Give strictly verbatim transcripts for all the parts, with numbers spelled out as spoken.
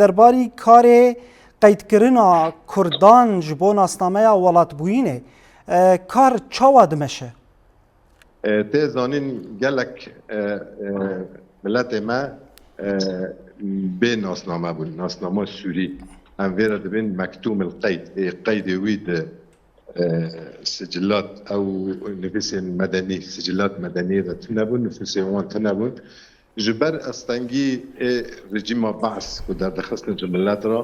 derbarî karê qeydkirina Kurdan ji bo nasnameya welatbûyînê, e, kar çawa dimeşe? E, tê zanîn gelek, e, e, miletê me, e, bê nasname bûn, nasnama Sûrî. Em vê re dibên mektûm el qeyd, ê qeydê wî di, e, sicilat ew nifûsên medenî, sicilat medenî de tune bûn, nifûsê wan tune bûn. Ji ber astengî ê rejîma Baas ku derdixistin ji milet re,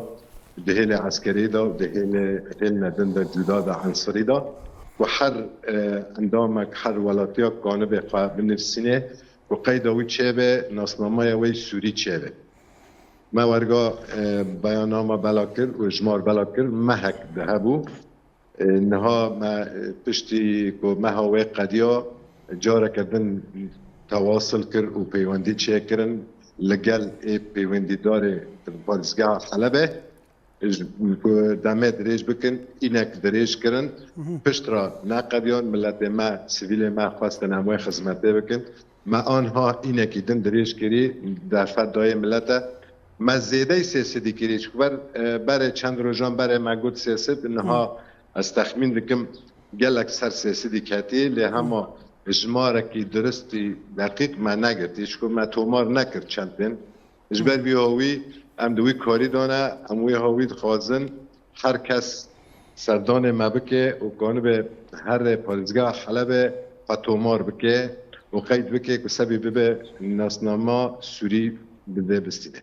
di hêlê eskerî de û di hêlê hêlne din de cuda de ensirî de, ku her, e, endamek, her welatiya kanibe xwe binivîsînê, ku qeyda wî çêbe, nasnameya wê Sûrî çêbe. Me werga, e, beyanama bela kir û êjmar bela kir, mehek dihebû. E, niha me, e, piştî ku meha wê qediya, careke din tewasil kir û peywendî çêkirin li gel ê peywendîdarê parêzgeha Helebê, ji, ku demê dirêj bikin, înek dirêj kirin. Pişt re neqediyan, miletê me, sivîlê me xwestin em wê xizmetê bikin. Me anha înekî din dirêj kirî, derfet dayê milete. Me zêdey sê sedî kirî, ji ber, e, berê çend rojan berê me got sê sed, niha ez texmîn dikim gelek ser sê sedî ketî, lê hema jimarekî diristî deqîq me negirtî, ji ku me tomar nekir çend tên. Ji ber vî hawî em di wî karî de ne, em wî hawî dixwazin her kes serdanê me bike û kanibe herê parêzgeha Helebê xwe tomar bike û qeyd bike ku sebî bibe nasnama Sûrî bide bistîne.